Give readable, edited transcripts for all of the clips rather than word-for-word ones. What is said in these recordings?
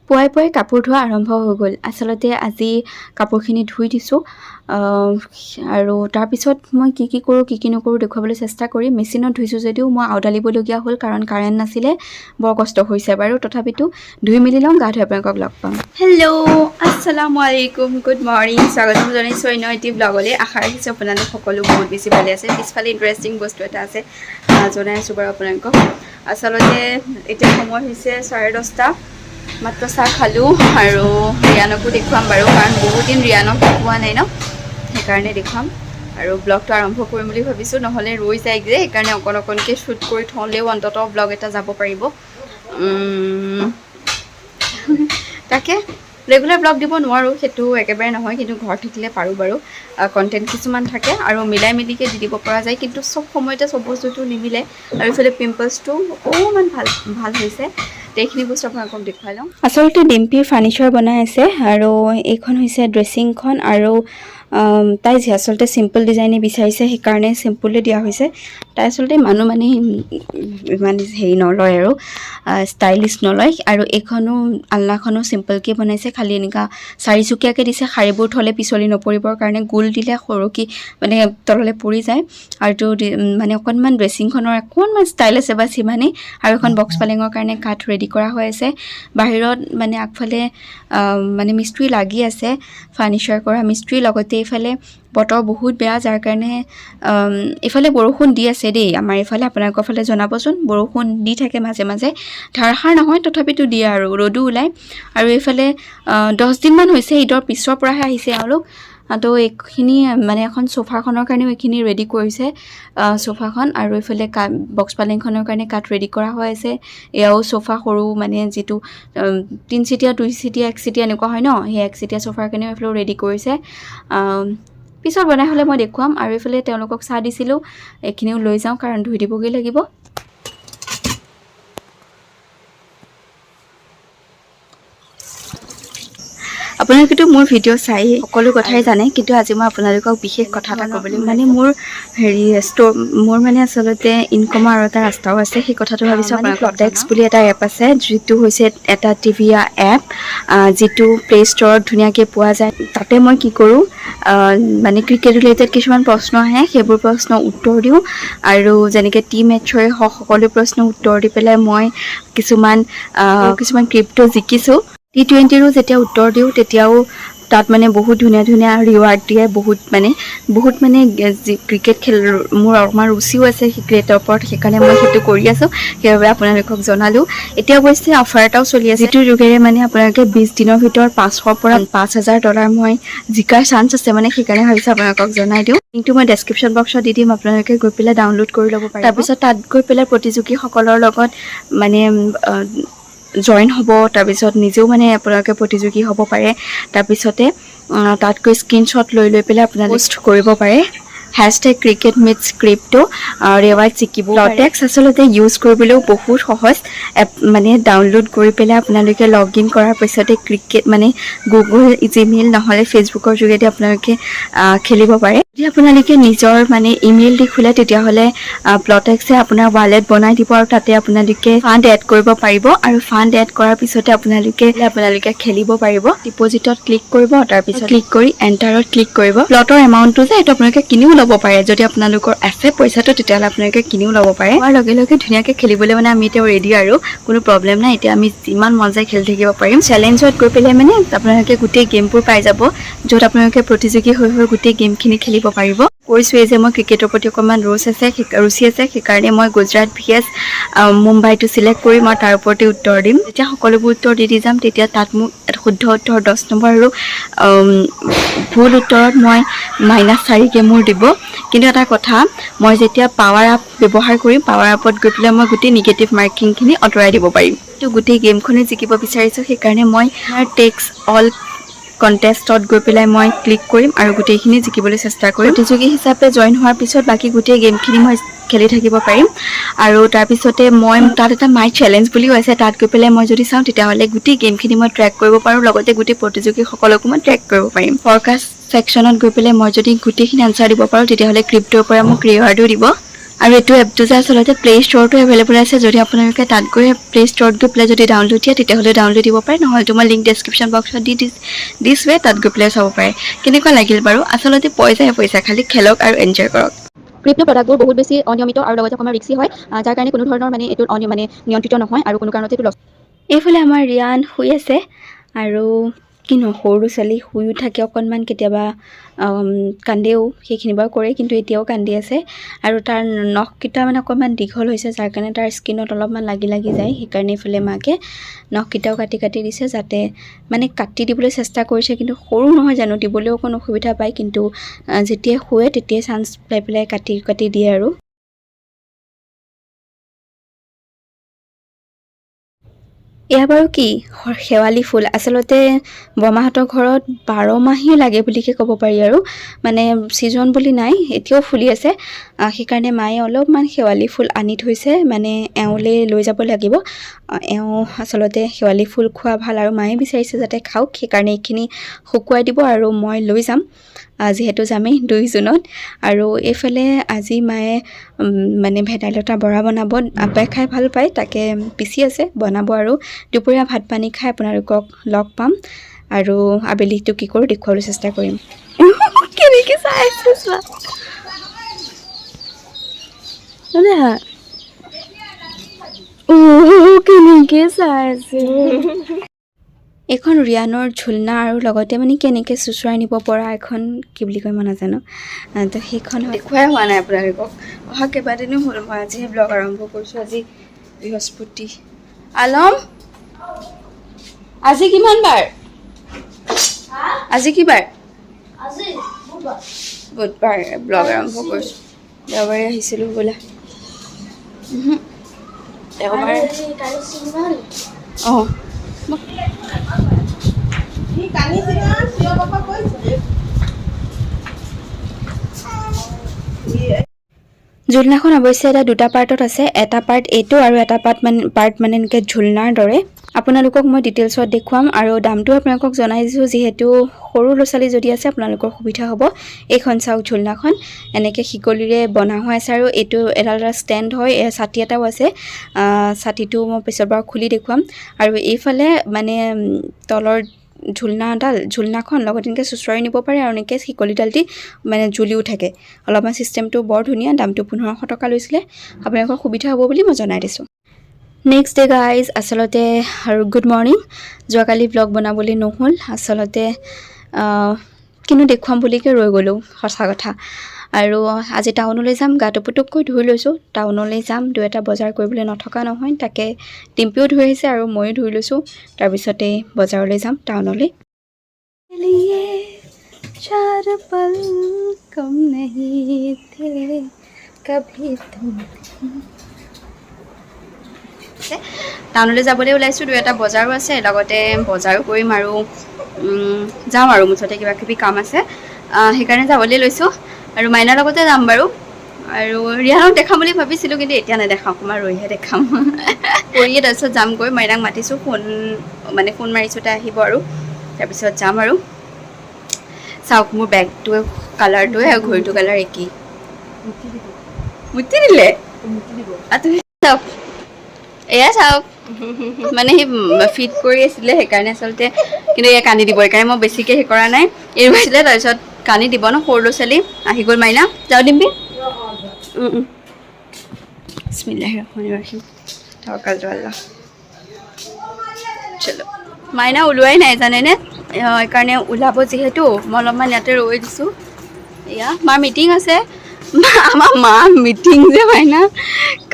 পুৱাই পুৱাই কাপোৰ ধোৱা আৰম্ভ হৈ গ'ল। আচলতে আজি কাপোৰখিনি ধুই দিছোঁ আৰু তাৰপিছত মই কি কি কৰোঁ, কি কি নকৰোঁ দেখুৱাবলৈ চেষ্টা কৰিম। মেচিনত ধুইছোঁ যদিও মই আওডালিবলগীয়া হ'ল, কাৰণ কাৰেণ্ট নাছিলে। বৰ কষ্ট হৈছে বাৰু, তথাপিতো ধুই মেলি লওঁ, গা ধুই আপোনালোকক লগ পাম। হেল্ল', আসসালামু আলাইকুম, গুড মৰ্ণিং। স্বাগতম জনাইছোঁ অন্য এটি ব্লগলৈ। আশা ৰাখিছোঁ আপোনালোক সকলো বহুত বেছি ভালে আছে। পিছফালে ইণ্টাৰেষ্টিং বস্তু এটা আছে, জনাই আছোঁ বাৰু আপোনালোকক। আচলতে এতিয়া সময় হৈছে 10:30। মাত্ৰ চাহ খালোঁ আৰু ৰিয়ানকো দেখুৱাম বাৰু, কাৰণ বহুত দিন ৰিয়ানক দেখুওৱা নাই ন, সেইকাৰণে দেখুৱাম। আৰু ব্লগটো আৰম্ভ কৰিম বুলি ভাবিছোঁ, নহ'লে ৰৈ যায় যে, সেইকাৰণে অকণ অকণকৈ শ্বুট কৰি থ'লেও অন্ততঃ ব্লগ এটা যাব পাৰিব। তাকে ৰেগুলাৰ ব্লগ দিব নোৱাৰোঁ, সেইটো একেবাৰে নহয়, কিন্তু ঘৰত থাকিলে পাৰোঁ বাৰু। কণ্টেণ্ট কিছুমান থাকে আৰু মিলাই মিলিকৈ দি দিব পৰা যায়, কিন্তু চব সময়তে চব বস্তুটো নিমিলে। আৰু ইফালে পিম্পলছটো অকণমান ভাল ভাল হৈছে। তো এইখিনি বস্তু আপোনালোকক দেখুৱাই লওঁ। আচলতে ডিম্পীৰ ফাৰ্নিচাৰ বনাই আছে আৰু এইখন হৈছে ড্ৰেছিংখন। আৰু তাই যি আচলতে চিম্পল ডিজাইনে বিচাৰিছে, সেইকাৰণে চিম্পলে দিয়া হৈছে। তাই আচলতে মানুহ মানে ইমান হেৰি নলয় আৰু ষ্টাইলিছ নলয়। আৰু এইখনো আলনাখনো চিম্পলকৈ বনাইছে, খালি এনেকুৱা চাৰিচুকীয়াকৈ দিছে, শাৰীবোৰ থ'লে পিছলি নপৰিবৰ কাৰণে। গোল দিলে সৰকি মানে তললৈ পৰি যায়। আৰু এইটো মানে অকণমান ড্ৰেছিংখনৰ অকণমান ষ্টাইল আছে, বাছ সিমানেই। আৰু এখন বক্স পালেঙৰ কাৰণে কাঠ ৰেডি কৰা হৈ আছে বাহিৰত, মানে আগফালে মানে মিস্ত্ৰী লাগি আছে, ফাৰ্নিচাৰ কৰা মিস্ত্ৰী। লগতে এইফালে বতৰ বহুত বেয়া, যাৰ কাৰণে এইফালে বৰষুণ দি আছে দেই। আমাৰ এইফালে, আপোনালোকৰ ফালে জনাবচোন। বৰষুণ দি থাকে মাজে মাজে, ধাৰাসাৰ নহয়, তথাপিতো দিয়ে আৰু ৰ'দো ওলায়। আৰু এইফালে 10 দিনমান হৈছে, ঈদৰ পিছৰ পৰাহে আহিছে এওঁলোক। তো এইখিনি মানে এখন চোফাখনৰ কাৰণেও এইখিনি ৰেডি কৰিছে, চোফাখন। আৰু এইফালে বক্স পালেংখনৰ কাৰণে কাঠ ৰেডি কৰা হৈ আছে। এয়াও চোফা সৰু, মানে যিটো তিনিচিটীয়া, দুইচিটীয়া, একচিটীয়া এনেকুৱা হয় ন, সেই একচিটীয়া চোফাৰ কাৰণেও এইফালেও ৰেডি কৰিছে। পিছত বনাই হ'লে মই দেখুৱাম। আৰু এইফালে তেওঁলোকক চাহ দিছিলোঁ, এইখিনিও লৈ যাওঁ, কাৰণ ধুই দিবগৈ লাগিব। আপোনালোকেতো মোৰ ভিডিঅ' চাই সকলো কথাই জানে, কিন্তু আজি মই আপোনালোকক বিশেষ কথা এটা ক'বলৈ, মানে মোৰ হেৰি ষ্ট'ৰ, মোৰ মানে আচলতে ইনকমৰ আৰু এটা ৰাস্তাও আছে, সেই কথাটো ভাবিছোঁ আপোনালোকক। প্লটেক্স বুলি এটা এপ আছে, যিটো হৈছে এটা ট্ৰিভিয়া এপ, যিটো প্লে ষ্ট'ৰত ধুনীয়াকৈ পোৱা যায়। তাতে মই কি কৰোঁ, মানে ক্ৰিকেট ৰিলেটেড কিছুমান প্ৰশ্ন আহে, সেইবোৰ প্ৰশ্ন উত্তৰ দিওঁ। আৰু যেনেকৈ টিম মেটছৰে হওক, সকলো প্ৰশ্ন উত্তৰ দি পেলাই মই কিছুমান কিছুমান ক্ৰিপ্ট' জিকিছোঁ। টি 20ৰো যেতিয়া উত্তৰ দিওঁ, তেতিয়াও তাত মানে বহুত ধুনীয়া ধুনীয়া ৰিৱাৰ্ড দিয়ে। বহুত মানে ক্ৰিকেট খেল মোৰ অকণমান ৰুচিও আছে ক্ৰিকেটৰ ওপৰত, সেইকাৰণে মই সেইটো কৰি আছোঁ, সেইবাবে আপোনালোকক জনালোঁ। এতিয়া অৱশ্যে অফাৰ এটাও চলি আছে, যিটোৰ যোগেৰে মানে আপোনালোকে 20 দিনৰ ভিতৰত 500ৰ পৰা 5000 ডলাৰ মই জিকাৰ চান্স আছে মানে, সেইকাৰণে ভাবিছোঁ আপোনালোকক জনাই দিওঁ। লিংকটো মই ডেছক্ৰিপশ্যন বক্সত দি দিম, আপোনালোকে গৈ পেলাই ডাউনলোড কৰি ল'ব পাৰিব। তাৰপিছত তাত গৈ পেলাই প্ৰতিযোগীসকলৰ লগত মানে জইন হ'ব, তাৰপিছত নিজেও মানে আপোনালোকে প্ৰতিযোগী হ'ব পাৰে। তাৰপিছতে তাত গৈ স্ক্ৰীনশ্বট লৈ লৈ পেলাই আপোনালোকে পষ্ট কৰিব পাৰে, #CricketMeetsCrypto, reward জিকিব। প্লটেক্স আচলতে ইউজ কৰিবলৈও বহুত সহজ এপ, মানে ডাউনলোড কৰি পেলাই আপোনালোকে লগ ইন কৰাৰ পিছতে ক্ৰিকেট মানে গুগল জিমেইল নহ'লে ফেচবুকৰ যোগেদি আপোনালোকে খেলিব পাৰে। যদি আপোনালোকে নিজৰ মানে ইমেইল দি খোলে, তেতিয়াহ'লে প্লটেক্সে আপোনাৰ ৱালেট বনাই দিব আৰু তাতে আপোনালোকে ফাণ্ড এড কৰিব পাৰিব। আৰু ফাণ্ড এড কৰাৰ পিছতে আপোনালোকে আপোনালোকে খেলিব পাৰিব। ডিপ'জিটত ক্লিক কৰিব, তাৰপিছত ক্লিক কৰি এণ্টাৰত ক্লিক কৰিব। প্লটৰ এমাউণ্টটো যে সেইটো আপোনালোকে কিনিও ল'ব পাৰে। যদি আপোনালোকৰ আছে পইচাটো, তেতিয়াহ'লে আপোনালোকে কিনিও ল'ব পাৰে। হোৱাৰ লগে লগে ধুনীয়াকৈ খেলিবলৈ মানে আমি এতিয়া ৰেডি আৰু কোনো প্ৰব্লেম নাই। এতিয়া আমি যিমান মন যায় খেলি থাকিব পাৰিম। চেলেঞ্জত গৈ পেলাই মানে আপোনালোকে গোটেই গেমবোৰ পাই যাব, য'ত আপোনালোকে প্ৰতিযোগী হৈ হৈ গোটেই গেমখিনি খেলিব পাৰিব। কৈছোৱেই যে মই ক্ৰিকেটৰ প্ৰতি অকণমান ৰুচি আছে, সেইকাৰণে মই গুজৰাট ভিএছ মুম্বাইটো চিলেক্ট কৰি মই তাৰ ওপৰতে উত্তৰ দিম। যেতিয়া সকলোবোৰ উত্তৰ দি দি যাম, তেতিয়া তাত মোক শুদ্ধ উত্তৰ 10 নম্বৰ আৰু ভুল উত্তৰত মই -4কে মোৰ দিব। কিন্তু এটা কথা, মই যেতিয়া পাৱাৰ আপ ব্যৱহাৰ কৰিম, পাৱাৰ আপত গৈ পেলাই মই গোটেই নিগেটিভ মাৰ্কিংখিনি আঁতৰাই দিব পাৰিম। তো গোটেই গেমখনে জিকিব বিচাৰিছোঁ, সেইকাৰণে মই টেক্স অল কণ্টেষ্টত গৈ পেলাই মই ক্লিক কৰিম আৰু গোটেইখিনি জিকিবলৈ চেষ্টা কৰিম। প্ৰতিযোগী হিচাপে জইন হোৱাৰ পিছত বাকী গোটেই গেমখিনি মই খেলি থাকিব পাৰিম। আৰু তাৰপিছতে মই তাত এটা মাই চেলেঞ্জ বুলিও আছে, তাত গৈ পেলাই মই যদি চাওঁ, তেতিয়াহ'লে গোটেই গেমখিনি মই ট্ৰেক কৰিব পাৰোঁ, লগতে গোটেই প্ৰতিযোগীসকলকো মই ট্ৰেক কৰিব পাৰিম। ফৰকাষ্ট ছেকশ্যনত গৈ পেলাই মই যদি গোটেইখিনি আনচাৰ দিব পাৰোঁ, তেতিয়াহ'লে ক্ৰিপ্ট'ৰ পৰা মোক ৰিৱাৰ্ডো দিব। আৰু এইটো এপটো যে আচলতে প্লে' ষ্ট'ৰতো এভেইলেবল আছে। যদি আপোনালোকে তাত গৈ প্লে' ষ্ট'ৰত গৈ পেলাই যদি ডাউনলোড দিয়ে, তেতিয়াহ'লে ডাউনলোড দিব পাৰে। নহ'লেতো মই লিংক ডেছক্ৰিপশ্যন বক্সত দি দিছোঁৱে, তাত গৈ পেলাই চাব পাৰে। কেনেকুৱা লাগিল বাৰু? আচলতে পইচাহে পইচা, খালি খেলক আৰু এনজয় কৰক। ক্ৰিপ্ট' প্ৰডাক্টবোৰ বহুত বেছি অনিয়মিত আৰু লগতে অকণমান ৰিস্কি হয়, যাৰ কাৰণে কোনো ধৰণৰ মানে এইটো মানে নিয়ন্ত্ৰিত নহয় আৰু কোনো কাৰণতে এইটো লছ এইফালে আমাৰ ৰিয়ান শুই আছে। আৰু কিনো, সৰু ছোৱালী শুইও থাকে অকণমান, কেতিয়াবা কান্দেও, সেইখিনি বাৰু কৰে, কিন্তু এতিয়াও কান্দি আছে। আৰু তাৰ নখকেইটা মানে অকণমান দীঘল হৈছে, যাৰ কাৰণে তাৰ স্কিনত অলপমান লাগি লাগি যায়। সেইকাৰণে এইফালে মাকে নখকেইটাও কাটি কাটি দিছে, যাতে মানে কাটি দিবলৈ চেষ্টা কৰিছে। কিন্তু সৰু নহয় জানো, দিবলৈও অকণ অসুবিধা পায়। কিন্তু যেতিয়াই শুৱে তেতিয়াই চান্স পাই পেলাই কাটি কাটি দিয়ে। আৰু এয়া বাৰু কি শেৱালি ফুল। আচলতে বৰমাহঁতৰ ঘৰত 12 মাহেই লাগে বুলিকে ক'ব পাৰি আৰু মানে ছিজন বুলি নাই, এতিয়াও ফুলি আছে। সেইকাৰণে মায়ে অলপমান শেৱালি ফুল আনি থৈছে, মানে এওঁলৈ লৈ যাব লাগিব। এওঁ আচলতে শেৱালি ফুল খোৱা ভাল আৰু মায়ে বিচাৰিছে যাতে খাওক। সেইকাৰণে এইখিনি শুকুৱাই দিব আৰু মই লৈ যাম, যিহেতু যামেই 2 জুনত। আৰু এইফালে আজি মায়ে মানে ভেদাইলতা বৰা বনাব, আব্বাই খাই ভাল পায়, তাকে পিচি আছে, বনাব। আৰু দুপৰীয়া ভাত পানী খাই আপোনালোকক লগ পাম আৰু আবেলিটো কি কৰোঁ দেখুৱাবলৈ চেষ্টা কৰিম। কেনেকৈ চাই আছে চোৱা। দাদা, কেনেকৈ চাই আছে। এইখন ৰিয়ানৰ ঝুলনা আৰু লগতে মানে কেনেকৈ চোঁচৰাই নিব পৰা এখন কি বুলি কয় মই নাজানো। তো সেইখন দেখুৱাই হোৱা নাই আপোনালোকক। অহা কেইবাদিনো হ'ল, মই আজিহে ব্লগ আৰম্ভ কৰিছোঁ। আজি বৃহস্পতি। আলম, আজি কিমান বাৰ? আজি কি বাৰ? বুধবাৰ। ব্লগ আৰম্ভ কৰিছোঁ। দেওবাৰে আহিছিলোঁ বোলা। দেওবাৰে। অঁ। সি কান্দিছে না, চিঞৰ বাখৰ কৰিছে। ঝুলনাখন অৱশ্যে এটা দুটা পাৰ্টত আছে। এটা পাৰ্ট এইটো আৰু এটা পাৰ্ট মানে এনেকৈ ঝুলনাৰ দৰে। আপোনালোকক মই ডিটেইলছত দেখুৱাম আৰু দামটো আপোনালোকক জনাই দিছোঁ, যিহেতু সৰু ল'ৰা ছোৱালী যদি আছে আপোনালোকৰ সুবিধা হ'ব। এইখন চাওক, ঝুলনাখন এনেকৈ শিকলিৰে বনা হৈ আছে আৰু এইটো এডাল এটা ষ্টেণ্ড হয়। এই ছাতি এটাও আছে। ছাতিটো মই পিছত বাৰু খুলি দেখুৱাম। আৰু এইফালে মানে তলৰ ঝুলনাডাল, ঝুলনাখন লগত এনেকৈ চুঁচৰাই নিব পাৰে আৰু এনেকৈ শিকলিডাল দি মানে ঝুলিও থাকে অলপমান। ছিষ্টেমটো বৰ ধুনীয়া। দামটো 1500 টকা লৈছিলে। আপোনালোকৰ সুবিধা হ'ব বুলি মই জনাই দিছোঁ। নেক্সট ডে গাইজ আচলতে আৰু গুড মৰ্ণিং। যোৱাকালি ব্লগ বনাবলৈ নহ'ল আচলতে, কিনো দেখুৱাম বুলিকে ৰৈ গ'লোঁ, সঁচা কথা। আৰু আজি টাউনলৈ যাম। গাটো পুটুককৈ ধুই লৈছোঁ। টাউনলৈ যাম, দুই এটা বজাৰ কৰিবলৈ নথকা নহয়। তাকে ডিম্পিও ধুই আহিছে আৰু ময়ো ধুই লৈছোঁ। তাৰপিছতে বজাৰলৈ যাম টাউনলৈ। लिए चार पल कम नहीं थे कभी तुम। টাউনলৈ যাবলৈ ওলাইছোঁ। দুই এটা বজাৰো আছে, লগতে বজাৰো কৰিম আৰু যাওঁ আৰু মুঠতে কিবা কিবি কাম আছে, সেইকাৰণে যাবলৈ লৈছোঁ। আৰু মাইনাৰ লগতে যাম বাৰু। আৰু ৰিহানক দেখাম বুলি ভাবিছিলোঁ, কিন্তু এতিয়া নেদেখাওঁ, অকণমান ৰৈহে দেখাম কৰিয়ে তাৰপিছত যামগৈ। মাইনাক মাতিছোঁ, ফোন মানে ফোন মাৰিছোঁ, তাই আহিব আৰু তাৰপিছত যাম। আৰু চাওক, মোৰ বেগটোৱে কালাৰটোৱে আৰু ঘড়ীটো কালাৰ একেই। মুতি দিলে আৰু তুমি চাওক, এয়া চাওক, মানে সি ফিট কৰি আছিলে সেইকাৰণে আচলতে। কিন্তু এয়া কান্দি দিব, সেইকাৰণে মই বেছিকৈ সেই কৰা নাই, এৰুৱাইছিলে। তাৰপিছত কান্দি দিব ন, সৰু ল'ৰা ছোৱালী। আহি গ'ল মাইনা। যাওঁ ডিম্পি। বিসমিল্লাহ ৰহমান ৰহিম, তৱাক্কালতু আল্লাহ। চলো। মাইনা ওলোৱাই নাই জানেনে? সেইকাৰণে ওলাব যিহেতু, মই অলপমান ইয়াতে ৰৈ দিছোঁ। এয়া মাৰ মিটিং আছে। আমাৰ মা মিটিং যে মাইনা,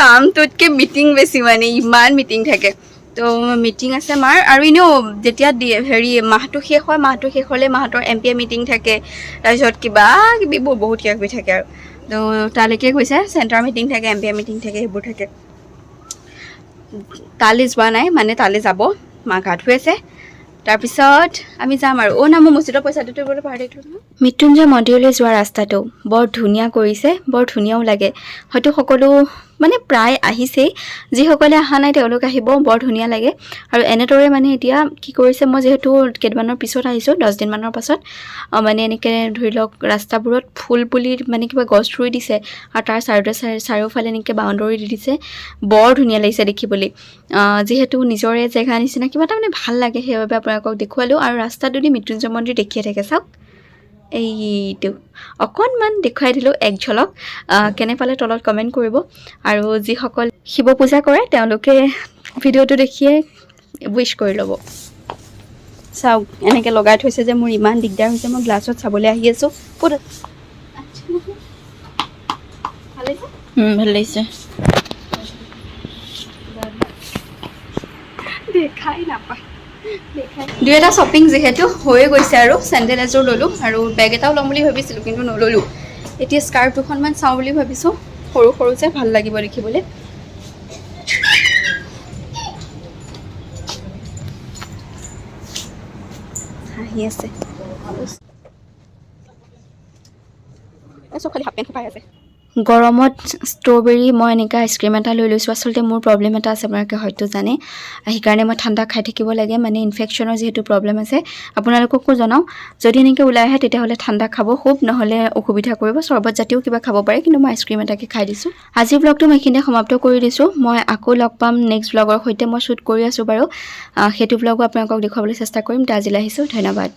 কামটোতকৈ মিটিং বেছি, মানে ইমান মিটিং থাকে। তো মিটিং আছে মাৰ। আৰু এনেও যেতিয়া দিয়ে হেৰি মাহটো শেষ হয়, মাহটো শেষ হ'লে মাহঁতৰ এম পি এ মিটিং থাকে, তাৰপিছত কিবা কিবিবোৰ বহুত কিবা কিবি থাকে। আৰু তো তালৈকে গৈছে। চেণ্টাৰ মিটিং থাকে, এম পি এ মিটিং থাকে, সেইবোৰ থাকে। তালৈ যোৱা নাই, মানে তালৈ যাব। মা গা ধুই আছে, তাৰপিছত আমি যাম। আৰু অ' না, মই মছজিদৰ পইচাটো দিবলৈ পাহৰি থাকিলোঁ নহয়। মৃত্যুঞ্জয় মন্দিৰলৈ যোৱা ৰাস্তাটো বৰ ধুনীয়া কৰিছে, বৰ ধুনীয়াও লাগে। হয়তো সকলো মানে প্ৰায় আহিছেই, যিসকলে অহা নাই তেওঁলোক আহিব, বৰ ধুনীয়া লাগে। আৰু এনেদৰে মানে এতিয়া কি কৰিছে, মই যিহেতু কেইদিনমানৰ পিছত আহিছোঁ, 10 দিনমানৰ পাছত, মানে এনেকৈ ধৰি লওক ৰাস্তাবোৰত ফুল পুলি মানে কিবা গছ ৰুই দিছে আৰু তাৰ চাইডে চাৰিওফালে এনেকৈ বাউণ্ডৰী দি দিছে। বৰ ধুনীয়া লাগিছে দেখিবলৈ। যিহেতু নিজৰে জেগা নিচিনা কিবা এটা মানে ভাল লাগে, সেইবাবে আপোনালোকক দেখুৱালোঁ। আৰু ৰাস্তাটোদি মৃত্যুঞ্জয় মন্দিৰ দেখিয়ে থাকে। চাওক, এইটো অকণমান দেখুৱাই দিলোঁ এক ঝলক। কেনে পালে তলত কমেণ্ট কৰিব আৰু যিসকল শিৱ পূজা কৰে তেওঁলোকে ভিডিঅ'টো দেখিয়ে উইচ কৰি ল'ব। চাওক, এনেকৈ লগাই থৈছে যে মোৰ ইমান দিগদাৰ হৈছে, মই গ্লাছত চাবলৈ আহি আছোঁ। ক'ত ভাল লাগিছে? ভাল লাগিছে। দেখাই নাপায়, দেখাই। দুই এটা শ্বপিং যিহেতু হৈয়ে গৈছে আৰু চেণ্ডেল এযোৰ ল'লোঁ আৰু বেগ এটাও ল'ম বুলি ভাবিছিলোঁ, কিন্তু নল'লোঁ। এতিয়া স্কাৰ্ফ দুখনমান চাওঁ বুলি ভাবিছোঁ, সৰু সৰু যে ভাল লাগিব দেখিবলৈ। হাঁহি আছে। এই চব খালি হাফ পেণ্ট পাই আছে। গৰমত ষ্ট্ৰবেৰী মই এনেকুৱা আইচক্ৰীম এটা লৈ লৈছোঁ। আচলতে মোৰ প্ৰব্লেম এটা আছে, আপোনালোকে হয়তো জানে, সেইকাৰণে মই ঠাণ্ডা খাই থাকিব লাগে, মানে ইনফেকশ্যনৰ যিহেতু প্ৰব্লেম আছে। আপোনালোককো জনাওঁ, যদি এনেকৈ ওলাই আহে তেতিয়াহ'লে ঠাণ্ডা খাব খুব, নহ'লে অসুবিধা কৰিব। চৰ্বত জাতীয় কিবা খাব পাৰে, কিন্তু মই আইচক্ৰীম এটাকে খাই দিছোঁ। আজিৰ ব্লগটো মই এইখিনিতে সমাপ্ত কৰি দিছোঁ। মই আকৌ লগ পাম নেক্সট ব্লগৰ সৈতে। মই শ্বুট কৰি আছোঁ বাৰু, সেইটো ব্লগো আপোনালোকক দেখুৱাবলৈ চেষ্টা কৰিম। তো আজিলৈ আহিছোঁ, ধন্যবাদ।